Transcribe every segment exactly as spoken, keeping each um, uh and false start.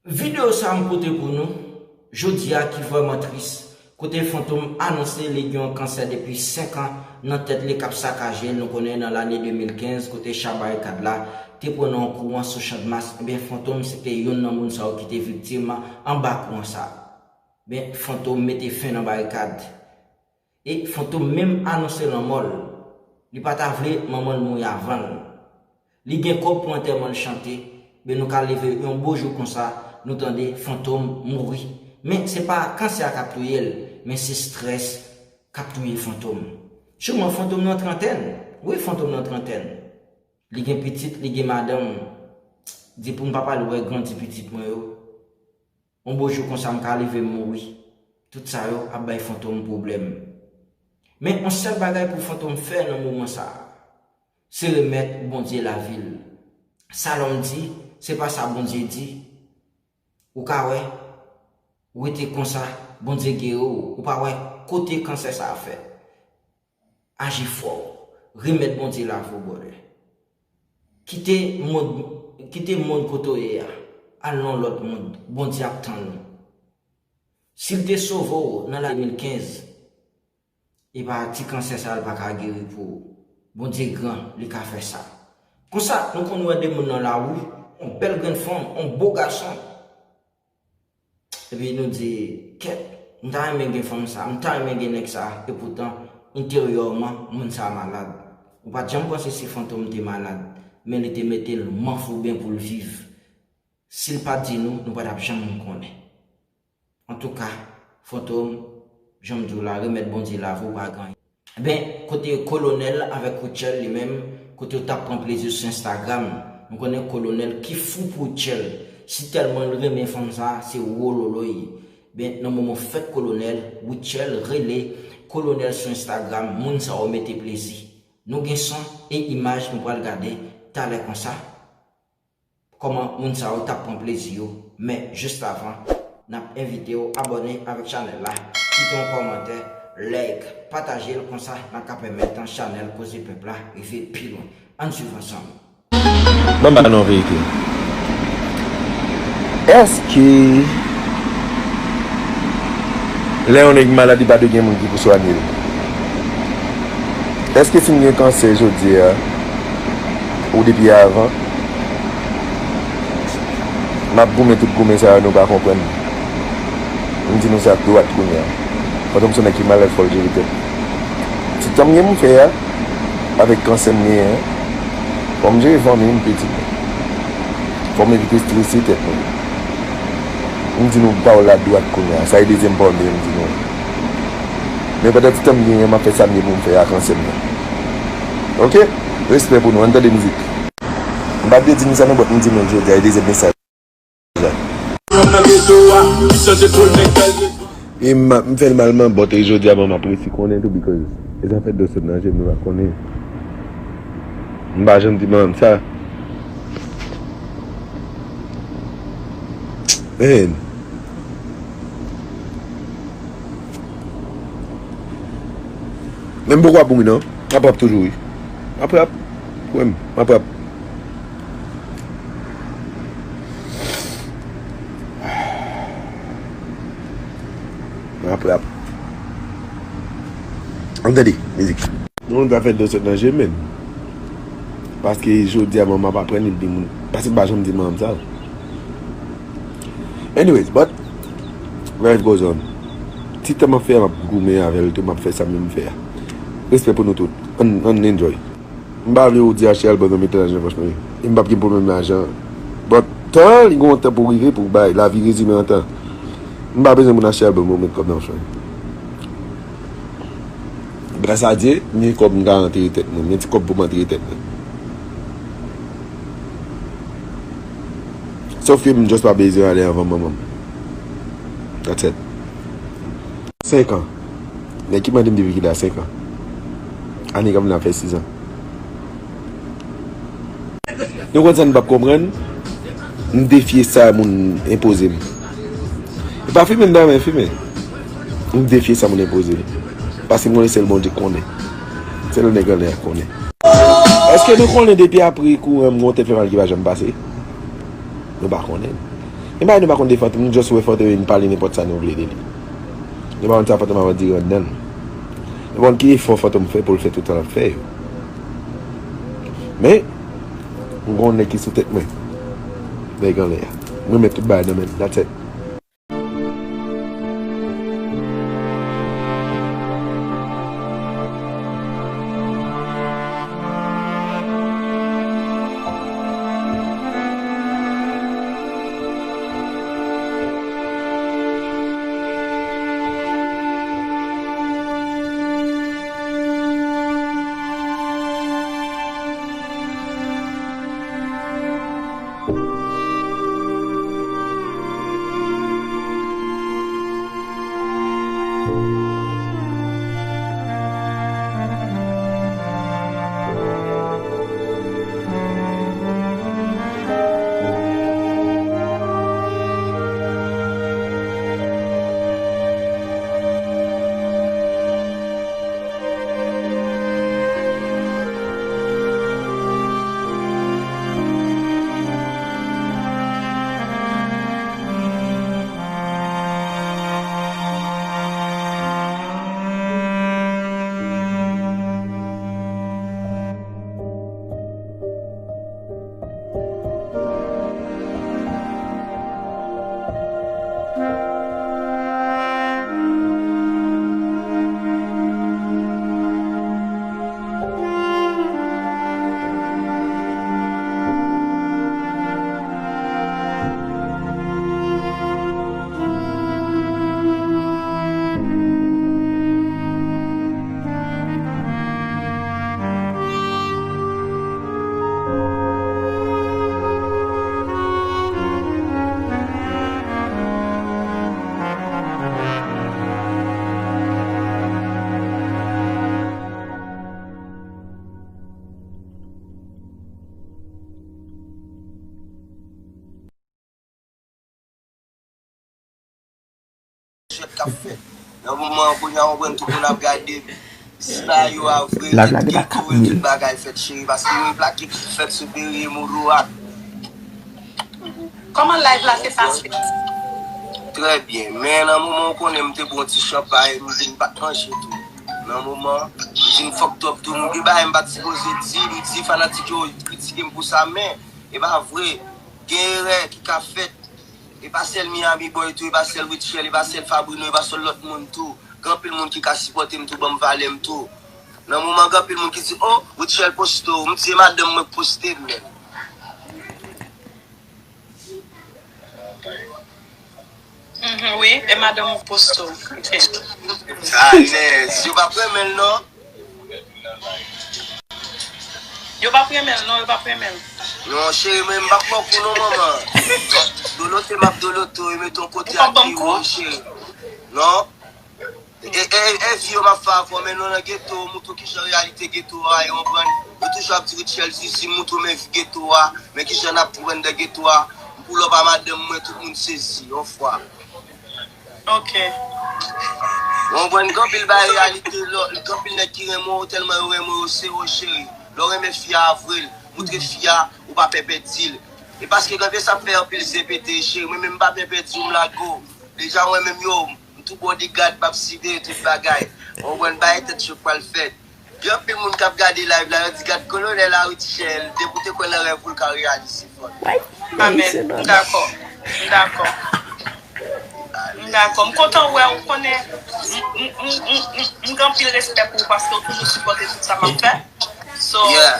Videyo sa a m pote pou nou jodi a ki vrèman tris, kote Fantom anonse li gen yon kansè depi senk an nan tèt li k ap sakaje l. Nou konnen nan lane de mil kenz, kote cha Barikad la te pran nan yon kouran sou Channmas, ebyen, Fantom se te youn nan moun sa yo ki te viktim anba kouran sa. Ebyen, Fantom mete fen nan Barikad. E Fantom menm anonse lanmò l. Li pa ta vle manman l mouri avan l. Li gen kòb pou antèman l chante, men nou ka leve yon bo jou konsa, nou tande Fantom mouri. Men se pa kansè a k ap touye l, men se strès k ap touye Fantom. Siman Fantom nan trantèn. Wi, Fantom nan trantèn. Li gen pitit, li gen madanm. Di pou m pa pale wè grandi pitit mwen yo. Yon bo jou konsa m ka leve m mouri. Tout sa yo ap bay Fantom pwoblèm. Men yon sèl bagay pou Fantom fè nan moman sa a, se remèt Bondye lavi l. Sa lòm di, se pa sa Bondye di. Ou ka wè, ou rete konsa, Bondye geri w, ou pa wè kote kansè sa a fè. Aji fò, remèt Bondye lavi w, brother. Kite mond, kite mond kote w ye a, al nan yon lòt mond, Bondye ap tann ou. Si l te sove w nan lane de mil kenz, epa ti kansè sa a l pa ka geri pou ou. Bondye gran, li ka fè sa. Konsa, nou konn wè de moun nan lari, yon bèl grenn fanm, yon bo gason. Epi nou di, kèt, m ta renmen gen fanm sa, m ta renmen gen nèg sa, epoutan, enteryèman, moun sa malad. Ou pa t janm panse si Fantom te malad, men li te mete l manfouben pou l viv. Si l pa t di nou, nou pa t ap janm konnen. Antouka, Fantom, jan m di w la, remèt Bondye lavi w pa gen anyen. Ebyen, kote Kolonèl avèk Rutshelle li menm, kote yo t ap pran plezi sou Instagram. Nou konnen Kolonèl ki fou pou Rutshelle. Si tèlman l renmen fanm sa, se wololoy. Ebyen, nan moman fèt Kolonèl, Rutshelle rele Kolonèl sou Instagram, moun sa yo mete plezi. Nou gen son e imaj nou pral gade talè konsa. Kòman moun sa yo t ap pran plezi yo. Men, jis avan, n ap envite w abòne avèk chanèl la, kite yon kòmantè, like, pataje l, konsa n ap ka pèmèt chanèl Koze Pèp la rive pi lwen. Ann swiv ansanm. Ban m ba nou yon verite. Èske lè yon nèg malad, li pa dwe gen moun ki pou swanye l? Èske si m gen kansè jodi a, ou depi avan, m ap goumen tout goumen sa yo, nou pa konprann. M di nou sa dwat kounye a. Fantom se yon nèg ki malad, fò l jere tèt. Ti tan m gen pou m fè a, avèk kansè m genyen an, fò m jere fanmi m, pitit mwen. Fò m evite estrese tèt mwen. M di nou pawòl la dwat kounye a. Sa e dezyèm pawòl m te vin di nou an. Men pandan ti tan m genyen, m ap fè sa m gen pou m fè a kansè m nan. Oke? Respè pou nou. Ann tande mizik. M pa t vle di nou sa non, but m di nou l jodi a, e dezyèm mesaj la. E m, m fè l mal, man, but e jodi a, man, m ap resi konnen tou, because e zafè dlo sot nan je m, nou pa konnen. M pa janm di manman m sa. Men m poko ap mouri non. M ap rap toujou wi. M ap rap. Kwè m, m ap rap. M ap rap. Ann tande mizik. Yon zafè dlo sot nan je m, men. Paske jodi a, manman ap aprann li di moun. Paske m pa janm di manman m sa. Anyways, but life goes on. Ti tan m ap fè a, m ap goumen avè l tou, m ap fè sa m vle m fè a. Respè pou nou tout. Ann, ann enjoy. M pa vle ou di achte album nan, mete lajan nan pòch mwen. E m p ap gen pwoblèm lajan. But tan, li gen yon tan pou rive, pou bay. Lavi rezime an tan. M pa bezwen moun achte album pou met kòb nan pòch mwen. Gras a Dye, m gen kòb m ka antere tèt mwen. M gen ti kòb pou m antere tèt mwen. Sòf ke m just pa bezwen ale anvan manman m. That's it. Senk an. Nèg ki mande m depi kilè a, senk an. Ane k ap vini ap fè sis an. Nou konn sa nou p ap konprann? M defye sa moun enpoze m. E pa fimen m ta renmen fimen. M defye sa moun enpoze m. Paske m konnen sèl Bondye k konnen. Sèl nèg anlè a k konnen. Èske nou konnen depi apre kouran m gon tèt fè mal ki pa janm pase? Nou pa konnen. E bagay nou pa konn de Fantom, nou just wè Fantom vin pale nenpòt sa nou vle de li. Nou pa konn sa Fantom ap andire anndan l. Nou pa konn ki efò Fantom fè pou l fè tout sa l ap fè yo. Men, m gon nèg ki sou tèt mwen. Nèg anlè a. Mwen met tout bagay nan men l. That's it. Jwèt k ap fèt. Nan moman an, kounye a, w konprann tout moun ap gade. Si bagay yo a vre, tout geto yo, tout bagay fèt, cheri, paske yo replake ki fèt sou Perrier Molo a. Kòman live la te pase? Trè byen, men nan moman w konnen m te bwè yon ti chanpay, m vin pa t manje tou. Nan moman, m vin fòk twòp tou, m gen bagay m pa t sipoze di, m di fanatik yo kritike m pou sa, men e pa vre. Gen erè ki ka fèt. E pa sèl Miami Boy tou, e pa sèl Rutshelle, e pa sèl Fabrino, e pa sèl lòt moun tou. Gen anpil moun ki ka sipòte m tou, ban m valè m tou. Nan moman, gen anpil moun ki di, "Oh, Rutshelle poste w." M di, "E madanm mwen k poste m menm." Mhm, wi, e madanm ou k poste w. Ok. Alèz, yo p ap renmen l non. Yo p ap renmen l non, yo p ap renmen l. Non, cheri, mwen m p ap pran kou non, manman. Dolote, m ap dolote w, e mete yon kote ak pi wo, cheri. Non. E, e, e, fi yo m ap fè avè w, men nou nan geto, moutre w kijan reyalite geto a ye, w konprann? Yo toujou ap di Rutshelle Zizi, moutre w men vi geto a, men kijan n ap pran nan geto a. M pull up a madanm mwen, tout moun sezi, yon fwa. Ok. W konprann, gen anpil bagay reyalite, lò, gen anpil nèg ki renmen w, tèlman yo renmen w, yo sere w, cheri. Lè w renmen fi a, avwe l, moutre fi a, ou pa pè pèdi l. E paske gen anpil sa ap fè anpil zen pete, cheri. Mwen menm m pa pè pèdi w, m lage w. Deja, mwen menm yo, m tou bodyguard, m ap siveye tout bagay. W konprann, bagay tèt cho k pral fèt. Gen anpil moun k ap gade live la, yo di, "Gad kolonèl a Rutshelle, depi w te kwè nan rèv ou, l ka reyalize fò l." Amèn. M dakò. M dakò. M dakò. M kontan wè w, konnen m, m, m, m, m, m gen anpil respè pou ou paske w toujou sipòte tout sa m ap fè. So, yeah.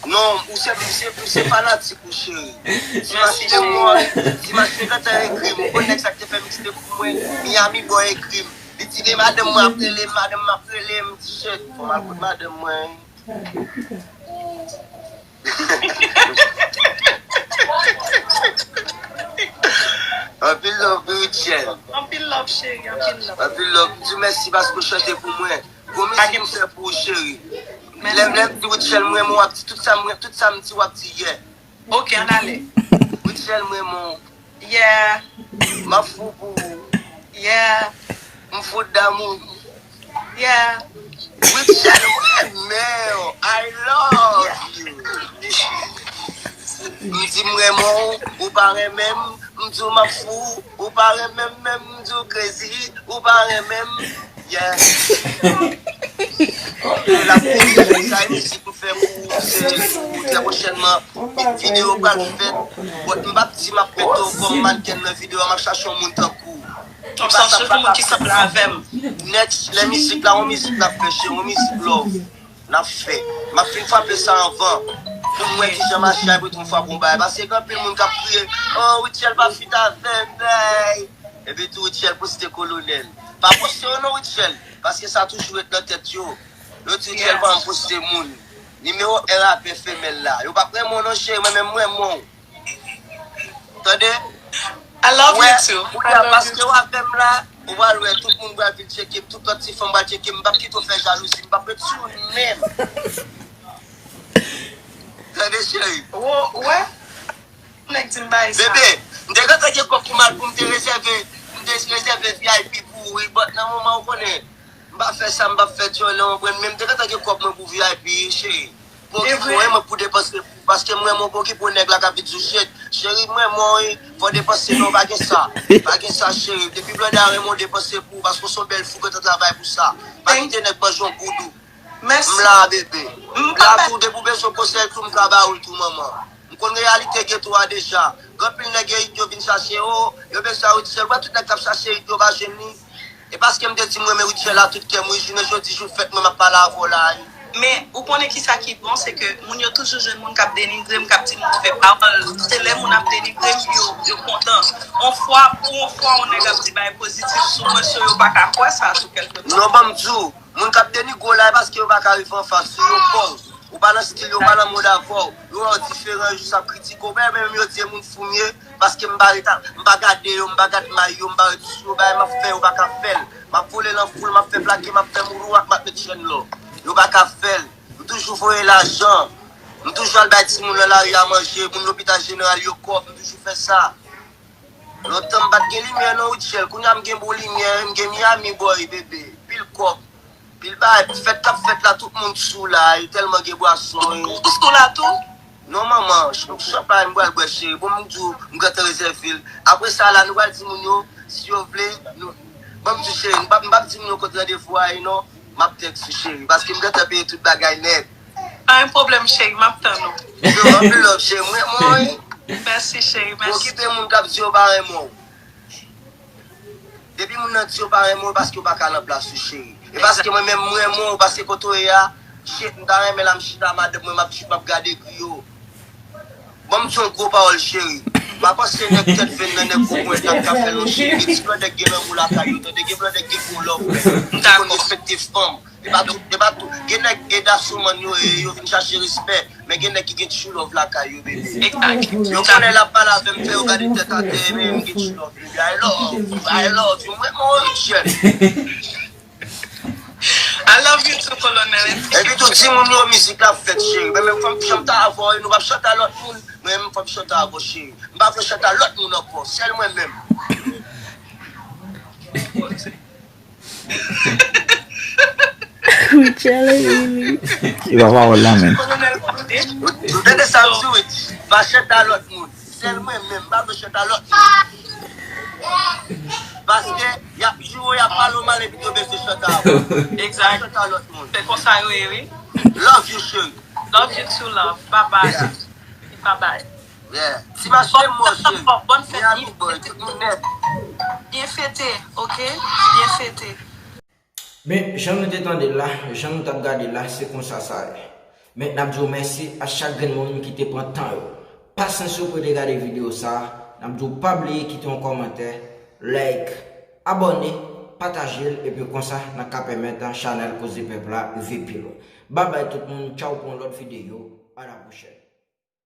Non, ou se, ou se, ou se fanatik ou, cheri. Dimanch te mò, Dimanch te gentan ekri m. Ou konn nèg sa k te fè mixtape pou mwen, Miami Boy ekri m. Li di, "Men madanm mwen ap rele m, madanm mwen ap rele m." M di, "Shit, fò m al kote madanm mwen." Anpil love, Rutshelle. Anpil love, cheri, anpil love. Anpil love. M di w mèsi paske w chante pou mwen. Gwo mizik m fè pou ou, cheri. Lè, lè m di Rutshelle m renmen w, w ap di tout sa m, tout sa m di, w ap di, "Yeah." Ok, ann ale. Rutshelle m renmen w. Yeah. M ap fou pou ou. Yeah. M fou d'amour. Yeah. Rutshelle m renmen w. I love you. M di m renmen w, ou pa renmen m. M di w m ap fou, ou pa renmen m, menm m di w crazy, ou pa renmen m. Yeah. L ap fini, sa e mizik m fè pou, pou trè pwochènman. Videyo pral fèt. But m p ap di m ap mete w kòm mannken nan videyo a, m ap chache yon moun tankou w. Yon sòsyè pou moun ki sanble avè m. Nèt, lè mizik la, yon mizik n ap fè, cheri, yon mizik love. N ap fè. M ap fin frape sa anvan. Pou m wè kijan mache a, epi tou m frape yon bagay. Paske gen anpil moun k ap kriye, oh, Rutshelle pa fit avè m, bay. Epi tou Rutshelle poste kolonèl. Pa poste yo non, Rutshelle. Paske sa toujou ret nan tèt yo. Yo di Rutshelle pa janm poste moun. Nimewo en rapè femèl la. Yo p ap renmen w non, cheri, mwen menm m renmen w. Tande? I love you too. Ou wè, paske w avè m la, ou pral wè tout moun pral vin tcheke m, tout lòt ti fanm pral tcheke m, m p ap kite w fè jalouzi, m p ap ret sou ou menm. Tande, cheri? Ou wè? Nèg di m bay sa. Bebe, m te gentan gen kòb pou m al pou m te rezève, m te rezève V I P pou ou, wi, but nan moman ou konnen, m pa fè sa, m p ap fè djòlè, w konprann, men m te gentan gen kòb mwen pou V I P, cheri. Pou okipe w, mwen pou depanse pou ou, paske m renmen w pou okipe w, nèg la k ap vin sou shit. Cheri, m renmen w, wi, fò w depanse non, pa gen sa. Pa gen sa, cheri. Depi blòda renmen w, depanse pou ou, paske w se yon bèl fi, w gentan travay pou sa. Pa kite nèg manje w goudou. M la, bebe. M la tou, depi w bezwen konsèy tou, m ka ba ou l tou, manman. M konn reyalite geto a deja. Gen anpil nèg yo, yo vin chache, o, yo bezwen Rutshelle. Wè tout nèg k ap chache Rutshelle yo pa jwenn li. E paske m te di m renmen Rutshelle a tout kè m, wi, jounen jodi, jou fèt mwen, m ap pale avè w la, wi. Men, ou konnen kisa ki bon, se ke moun yo toujou jwenn moun k ap denigre m, k ap di move pawòl. Se lè moun ap denigre m, yo, yo kontan. On fwa, pou on fwa, on nèg ap di bagay pozitif sou mwen, so yo pa ka kwè sa sou kèlke pwen. Non, ban m di w, moun k ap denigre w la, e paske yo pa ka rive anfas ou, yo pè w. Ou pa nan stil yo, ou pa nan mod avè w. Yo wè w diferan, yo jis ap kritike w. Men menm yo di e moun fou m ye, paske m pa ret, m pa gade yo, m pa gad may yo, m pa ret sou yo, bagay m ap fè, yo pa ka fè l. M ap vole nan foul, m ap fè plake, m ap fè moulouwak, m ap met chèn lò. Yo pa ka fè l. M toujou voye lajan. M toujou al bay timoun nan lari a manje, moun lopital jeneral yo kòb, m toujou fè sa. Lontan m pa t gen limyè non, Rutshelle. Kounye a m gen bon limyè, m gen Miami Boy, bebe. Pil kòb, pil bagay, fèt k ap fèt la, tout moun sou la, e tèlman gen bwason, e. Ou sou la tou? Non, manman, ch-, chanpay m pral bwè, cheri. Bon, m di w, m gentan rezève l. Apre sa la, nou pral di moun yo, si yo vle, nou, bon, m di w, cheri, m p ap, m p ap di moun yo kot randevou a ye non. M ap tèks ou, cheri, paske m gentan peye tout bagay nèt. Pa gen pwoblèm, cheri, m ap tann ou. Yo, anpil love, cheri, m renmen w, wi. Mèsi, cheri, mèsi. Okipe moun k ap di yo pa renmen w. Depi moun nan di yo pa renmen w, paske yo pa ka nan plas ou, cheri. E paske mwen menm, m renmen w, paske kote w ye a, shit, m ta renmen la, m chita madanm mwen, m ap, m ap gade griyo. Ban m di yon gwo pawòl, cheri. Pa panse nèg tèt venn nan, nèg gwo ponyèt la k ka fè l non, cheri. Gen ti blòdè k gen lanmou lakay yo, tande, gen blòdè k gen gwo love. Ki konn respekte fanm. E pa tout, e pa tout. Gen nèg e dasoman yo ye, yo vin chache respè. Men gen nèg ki gen true love lakay yo, bebe. Yo konnen l ap pale avè m, fè yo gade tèt atè, men m gen true love, bebe. I love, I love you. Mwen, mwen, Rutshelle. I love you too, Colonel. Epi tou, di moun yo mizik la fèt, cheri. Men menm fò m chante avè w, nou p ap chante a lòt moun. Men menm fò m chante avè w, cheri. M pa vle chante a lòt moun ankò. Sèl mwen menm. Rutshelle, Lili. E pa pawòl la, men. Ou tande sa m di, wi? Pa chante a lòt moun. Sèl mwen menm, m pa vle chante a lòt moun. Paske y ap joure, y ap pale w mal, epi yo bezwen chante avè w. Egzak. Pa chante a lòt moun. Se konsa yo ye, wi. Love you, cheri. Love you too, love. Bye bye. Yeah. Bye bye. Yeah. Ti mache mò, cheri. Bòn fèt, Miami boy, tout moun nèt. Byen fete, ok? Byen fete. Men, jan nou te tande l la, jan nou t ap gade l la, se konsa sa ye. Men, n ap di w mèsi a chak grenn moun ki te pran tan yo, pasyans yo pou yo te gade videyo sa a. N ap di w pa bliye kite yon kòmantè, like, abòne, pataje l, epi konsa, n a ka pèmèt chanèl Koze Pèp la rive pi lwen. Babay tout moun, tchaw pou yon lòt videyo, a la pwochèn.